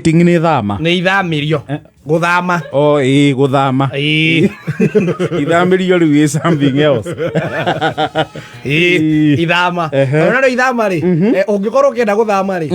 Relocating nĩ thama. Nĩ ithamĩrio, gũthama. O ĩĩ, gũthama. Ĩĩ. Ithamĩrio rĩu is something else. Ĩĩ, Ĩĩ. ithama. Ehe. Ona rĩu ithama rĩ, ũngĩkorwo ũkĩenda gũthama rĩ,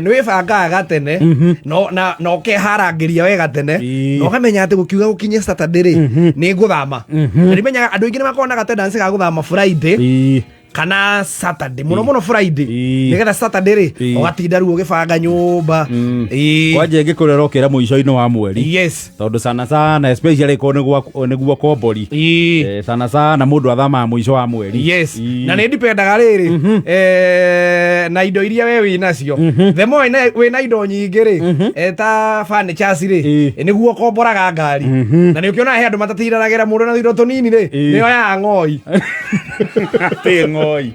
nĩ wĩbangaga gatene, na ũkeharangĩria wega tene, na ũkamenya atĩ gũkiuga gũkinye Saturday rĩ, nĩ ngũthama. Na nĩmenyaga andũ aingĩ nĩ makoragwo na gatendency ga gũthama Friday kana Saturday, mũno mũno Friday, nĩgetha Saturday rĩ, ũgatinda rĩu ũgĩbanga nyũmba. Kwanja ĩngĩkũrera ũkĩra mũico-inĩ wa mweri, tondũ sana sana, especially korwo nĩguo kombori, sana sana mũndũ athamaga mũico wa mweri. Na nĩ ndipendaga rĩrĩ, na indo iria we wĩ nacio, the more wĩna indo nyingĩ rĩ, ta furnitures rĩ, nĩguo ũkomboraga ngari. Na nĩ ũkĩonaga he andũ matatindanagĩra mũndũ na indo tũnini rĩ, nĩ oyaga ng'oi. Atĩ ng'oi?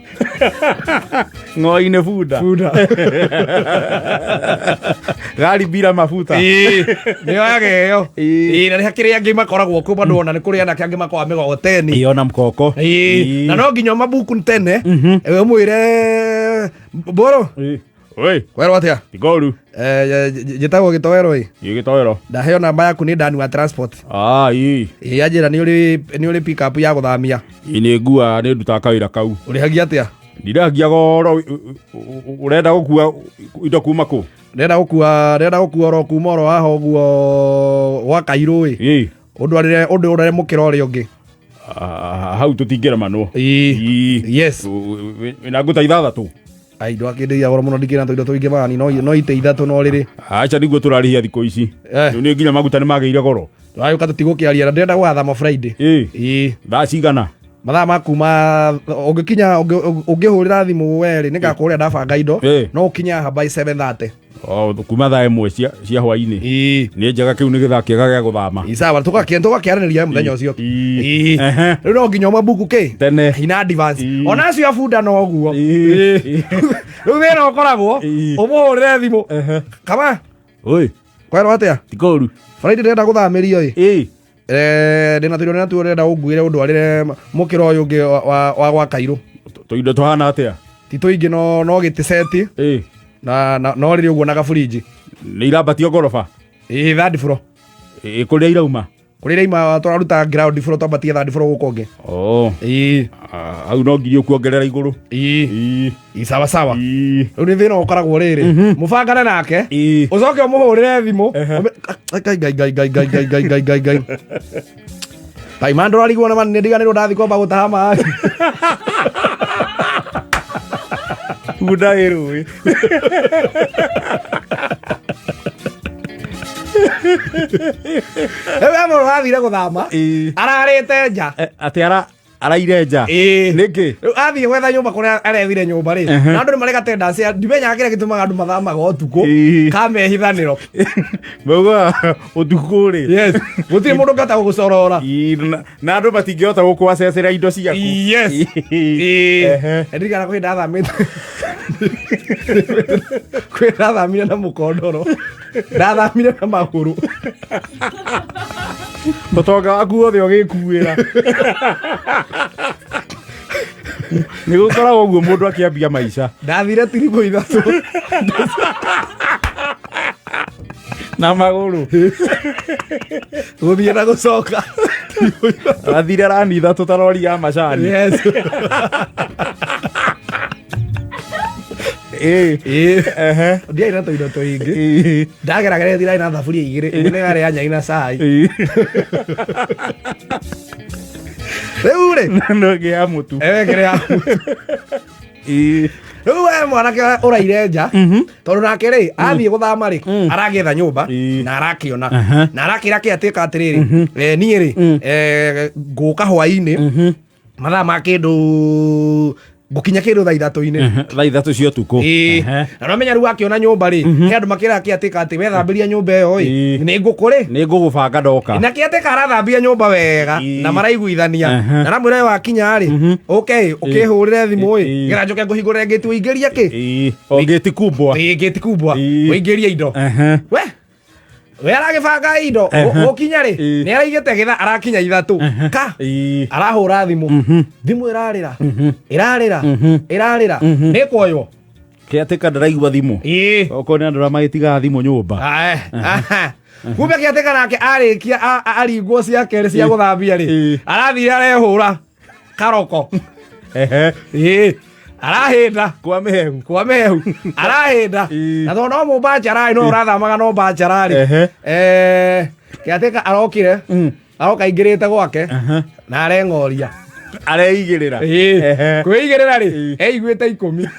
Ng'oi nĩ bunda? Bunda. Gari bila mafuta. Ĩĩ, nĩ oyaga ĩyo. Ĩĩ, na nĩ hakĩrĩ angĩ makoragwo kũu bado, ona nĩ kũrĩ anake angĩ makoragwo mĩgogoteni. Ĩĩ, ona mkoko. Ĩĩ, na no nginya ũmabuku tene, ũmwĩre mbũrũ. Oi. Werwo atĩa? Tigoru. Njĩtagwo Gĩtoero ĩ. Ĩ, Gĩtoero. Ndaheo namba yaku nĩ Dani wa transport. Ah, ĩ. Ĩ, anjĩra nĩ ũrĩ pick up ya gũthamia. Ĩ, nĩ ngua, nĩ ndutaga kawĩra kau. Ũrĩhagia atĩa? Ndiragia goro. Ũrenda gũkua indo kuma kũ? Ndĩrenda gũkua oro kuma oro haha ũguo gwa Kairũ ĩ. Ũndwarĩre, ũndũrere mũkĩra ũrĩa ũngĩ. Ah, hau tũtingĩremanwo. Ĩ. Yes. Wĩna ngũta 6? Ai, ndwakĩndĩria goro mũno, ndikĩra tũindo tũingĩ mani, no itĩ 3 no rĩrĩ. Aca, nĩguo tũrarĩhia thikũ ici. Rĩu nĩ nginya maguta nĩ magĩire goro. Tũragĩũka tũtigũkĩaria, na ndĩrenda gũgathama Friday. Ĩ. Thaa cigana? Mathaa ma kuma ũngĩkinya, ũngĩhũrĩra thimũ werĩ nĩngakũrĩa ndabanga indo. No ũkinye haha by 7:30. O, kuma thaa 1 cia hwainĩ. Ĩ. Nĩ njega, kĩu nĩ gĩthaa kĩega gĩa gũthama. Ĩ, sawa, tũgakĩaranĩria mũthenya ũcio. Ĩ. Ĩ. Rĩu no nginya ũmabuku kĩ tene. In advance. Ona acio a bunda noguo. Rĩu thĩna ũkoragwo, ũmũhũrĩre thimũ, kama Oi. Kwerwo atĩa? Tikoru. Friday ndĩrenda gũthamĩrio ĩ. Ĩ. Ndĩna tũindo natuo ndĩrenda ũnguĩre ũndwarĩre mũkĩra ũyũ ũngĩ wa gwa Kairũ. Tũindo tũhana atĩa? Ti tũingĩ, no gĩtĩ seti na no rĩrĩ ũguo na gaburinji. Nĩ irambatio ngoroba? Ĩ, third floor. Ĩ, kũrĩa irauma? Kũrĩa iraima tũraruta ground floor, twambatie third floor gũkũ ũngĩ. Oh. Ĩ. Ah, hau no nginya ũkuongerera igũrũ. Ĩ. Ĩ. Ĩ, sawa sawa. Rĩu nĩ thĩna ũkoragwo rĩrĩ, mũbangane nake, ũcoke ũmũhũrĩre thimũ. Ngai ngai ngai ngai ngai ngai ngai ngai ngai ngai ngai ma ndũrarigwo na nĩ ndiganĩrwo ndathi kwamba gũtaha maĩ. Bunda ĩ rũĩ. Rĩu he mũndũ ũrathire gũthama, ararĩte nja. Atĩ araire nja? Ĩĩ. Nĩkĩ? Rĩu athiĩ gwetha nyũmba kũrĩa arethire nyũmba rĩ, na andũ nĩ marĩ gatendency, ndimenyaga kĩrĩa gĩtũmaga andũ mathamaga ũtukũ, kamehithanĩro. Mauga ũtukũ rĩ. Yes, gũtirĩ mũndũ ũngĩhota gũgũcorora. Na andũ matingĩhota gũkũacecera indo ciaku. Yes. Ĩĩ. Ndirikana kwĩ ndathamĩte, kwĩ ndathamire na mũkondoro, ndathamire na magũrũ. Ũtonga waku wothe ũgĩkuĩra. Nĩ gũkoragwo ũguo mũndũ akĩambia maica. Ndathire tiribũ 3. Na magũrũ. Gũthiĩ na gũcoka. Athire rani 3 ta rori ya macani. Yes. Ĩ. Ĩĩ. Ndiarĩ na tũindo tũingĩ ndageragere, ndirarĩ na thaburia 2, ĩmwe nĩ yarĩ ya nyai na cai. Rĩu rĩ, No ĩngĩ ya mũtu. Ĩngĩ ya mũtu. Rĩu we mwanake ũraire nja, tondũ nake rĩ, athiĩ gũthama rĩ, aragĩetha nyũmba na arakĩona na arakĩra kĩatĩka atĩrĩrĩ, niĩ rĩ, ngũka hwainĩ mathaa ma kĩndũ, ngũkinya kĩndũ thaa 3-inĩ. Thaa 3 cia ũtukũ. Ĩĩ. Na nomenya rĩu akĩona nyũmba rĩ, he andũ makĩraga kĩatĩka atĩ wethambĩria nyũmba ĩyo ĩ, nĩ ngũkũ rĩ. Nĩ ngũgũbanga ndoka. Na kĩatĩka arathambia nyũmba wega na maraiguithania, na ramwĩra we wakinya rĩ, ũke ũkĩhũrĩre thimũ ĩ, gera njoke ngũhingũrĩre ngĩti ũingĩrie kĩ. O ngĩti kumbwa. Ĩĩ, ngĩti kumbwa. Ũingĩrie indo. We aragĩbanga indo. Gũkinya rĩ, nĩ araigĩte gĩtha arakinya 3 ka arahũra thimũ, thimũ ĩrarĩra, ĩrarĩra, ĩrarĩra, nĩ kuoywo. Kĩatĩka ndaraigua thimũ. Okorwo nĩ andũ arĩa magĩtigaga thimũ nyũmba. Ae. Aha. Kumbe kĩatĩka nake arĩkia aringwo cia kerĩ cia gũthambia rĩ, arathire arehũra karoko. Arahĩnda Kwa mĩhehu. Kwa mĩhehu arahĩnda. Na tondũ no mũmbanjararĩ, no ũrathamaga no mbanjararĩ. Kĩatĩka arokire, aroka aingĩrĩte gwake na areng'oria. Areigĩrĩra. Kwĩigĩrĩra rĩ, eiguĩte 10.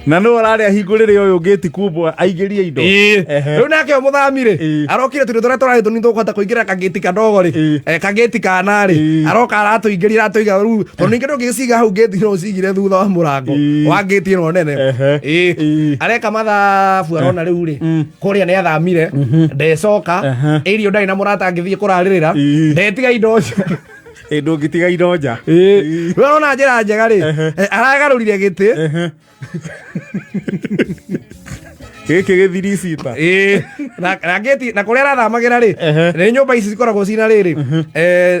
Na nũ ũrarĩ ahingũrĩre ũyũ ngĩti kumbwa aingĩrie indo? Rĩu nake ũyũ mũthami rĩ, arokire tũindo tũrĩa tũrarĩ tũnini tũkũhota kũingĩra kagĩti kadogo rĩ, kagĩti kana rĩ, aroka aratũingĩria, aratũiga rĩu, tondũ ningĩ ndũngĩciga hau ngĩti, no ũcigire thutha wa mũrango wa ngĩti ĩno nene. Areka mathabu, arona rĩu rĩ, kũrĩa nĩ athamire, ndecoka irio, ndarĩ na mũrata angĩthiĩ kũrarĩrĩra, ndetiga indo nja. Ĩ, ndũngĩtiga indo nja. Rĩu arona njĩra njega rĩ, aragarũrire gĩtĩ. Gĩkĩ gĩthiricita. Na ngĩti na kũrĩa arathamagĩra rĩ, nĩ nyũmba ici cikoragwo cina rĩrĩ,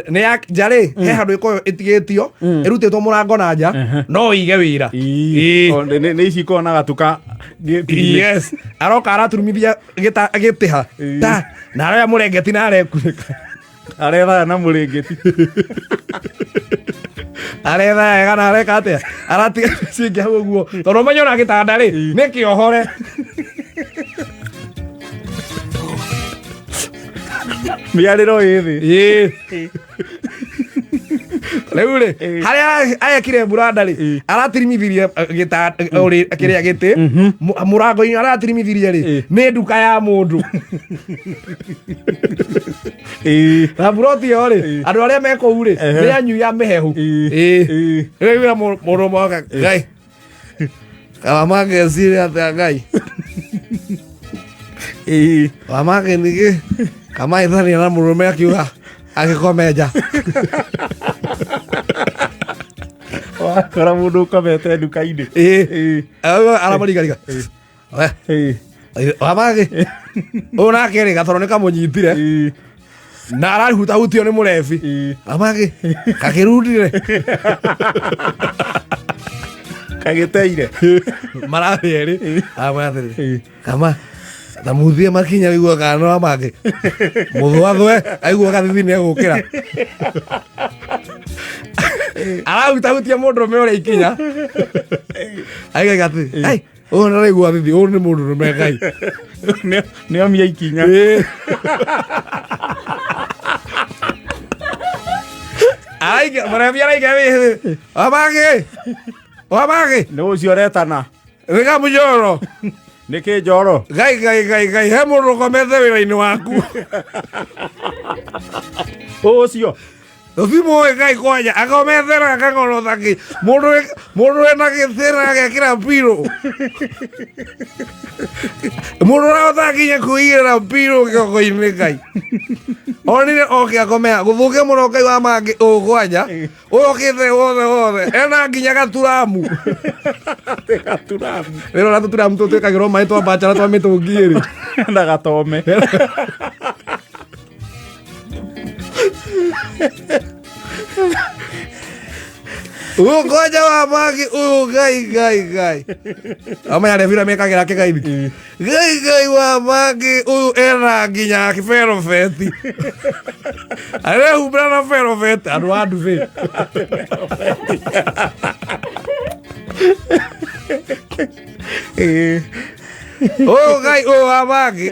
nĩ ya nja rĩ, he handũ ĩkoragwo ĩtigĩtio, ĩrutĩtwo mũrango na nja, no ĩige wĩra. O, nĩ ici ikoragwo na gatuka gĩti-inĩ. Yes, aroka araturumithia gĩtĩ ha ta na aroya mũrengeti na arekunĩka. Arethaya na mũrĩngĩti. Aretha wega na areka atĩa, aratiga cingĩ hau ũguo, tondũ ũmenye ona gĩtanda rĩ, nĩ kĩohore. Mĩarĩro ĩ thĩ. Rĩu rĩ, harĩa arekire mburanda rĩ, aratirimithirie kĩrĩa gĩtĩ mũrango-inĩ, aratirimithirie rĩ, nĩ nduka ya mũndũ. Na buroti ĩyo rĩ, andũ arĩa me kũu rĩ, nĩ anyui a mĩhehu. Rĩu wĩra mũndũ ũmwe oka, ngai kamagecire atĩa, ngai wamake ningĩ kamaithania na mũrũme akiuga agĩkomenja. Wakora mũndũ ũkomete nduka-inĩ. Aramũrigariga wamake ũyũ nake rĩ, gatoro nĩ kamũnyitire na arahutahutio nĩ mũrebi. Amake kakĩrundire. Kagĩteire. Mararĩ erĩ, aramwĩra atĩrĩrĩ, kama tamuthie makinya wĩigua kana no amake mũthwathwe, aigua gathithi nĩ egũkĩra. Arahutahutia mũndũrũme ũrĩa ikinya, aigaga atĩ "Ai, ũyũ nĩaraigua thithi, ũyũ nĩ mũndũrũme ngai." Nĩomia ikinya. Araiga mũrebi araiga wĩ wamage wamage. Nĩ ũcio ũretana. Wĩga mũjoro. Nĩ kĩ njoro? Ngai ngai ngai ngai, he mũndũ ũkomete wĩra-inĩ waku. Ũcio. Tũtimũĩ ngai kwanja akomete na akang'orota kĩ mũndũ mũndũ wĩna gĩtĩ na agekĩra mpirũ, mũndũ ũrahota nginya kwĩigĩrĩra mpirũ kĩongo-inĩ, ngai onire oke akomea gũthũkia mũno, ngai wa mangĩ ũyũ kwanja ũyũ okĩte wothe wothe ena nginya gaturamu. Gaturamu. Wĩra ũrĩa tũturamu tũu twĩkagĩrwo maĩ twa mbanjara twa mĩtũngi ĩrĩ. Na gatome. Ũyũ kwanja wa mangĩ ũyũ, ngai ngai ngai, amenya rebira mekagĩra kĩgaithi, ngai ngai wa mangĩ ũyũ ena nginya berobeti, arehumbĩra na berobeti, andũ a nduthĩ. Ũyũ ngai ũyũ wa mangĩ,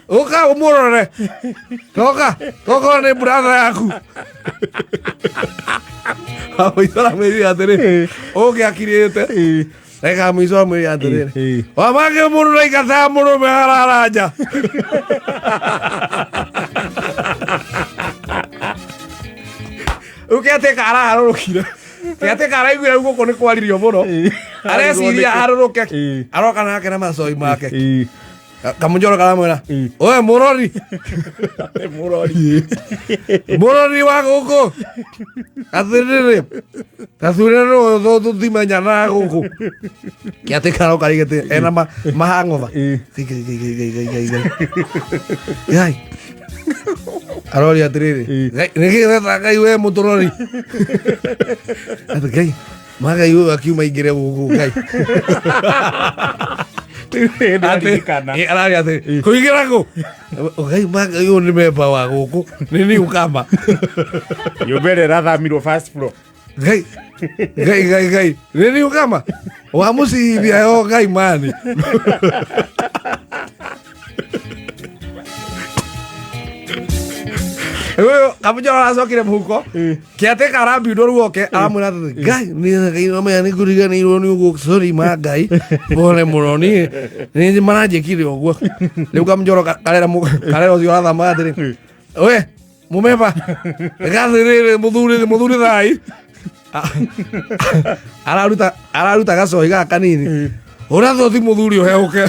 ũka ũmũrore, toka tokorwo nĩ brother yaku. Mũico aramwĩrire atĩrĩ, ũngĩ akirĩte reka mũico amwĩrire atĩrĩrĩ, wamangĩ mũndũ ndaikataga mũrũme araranja. Rĩu kĩatĩka araharũrũkire, kĩatĩka araiguire rĩu gũkũ nĩ kwaririo mũno, areciria harũrũke, aroka nake na macoi make. Kamũnjoro karamwĩra, oe mũrori, Mũrori. Mũrori wa gũkũ atĩrĩrĩ, tathure nũ tũtimenyanaga gũkũ. Kĩatĩ karoka rigĩte ena mahang'otha. Ngai, ngai, ngai, ngai, ngai, ngai, ngai aroria atĩrĩrĩ, ngai nĩkĩ weta ngai we mũtũrori atĩ ngai. Magai ũyũ akiuma ingĩre gũkũ Ngai. Ndirikana. Ĩ, ararĩ atĩ kũingĩra kũ Ngai magai ũyũ nĩ memba wa gũkũ nĩ nĩũkama. Nyũmba ĩrĩa ĩrathamirwo first floor. Ngai Ngai Ngai Ngai nĩ nĩũkama wa mũcithia yo Ngai mani. Ũyũ kamũnjoro aracokire mũhuko kĩatĩka arambindwo ruoke aramwĩra atĩrĩ Ngai nĩ Ngai nomenya nĩ ngũriganĩirwo nĩ ũguo sorry ma Ngai pole mũno niĩ nĩ maranjĩkire ũguo rĩu kamũnjoro karera karera ũcio arathama atĩrĩ we mũmeba gathĩrĩrĩ mũthuri mũthuri thai araruta araruta gacohi gaka kanini ũrĩa thothi mũthuri ũhehũke.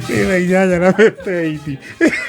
Nĩ thaa 8:58.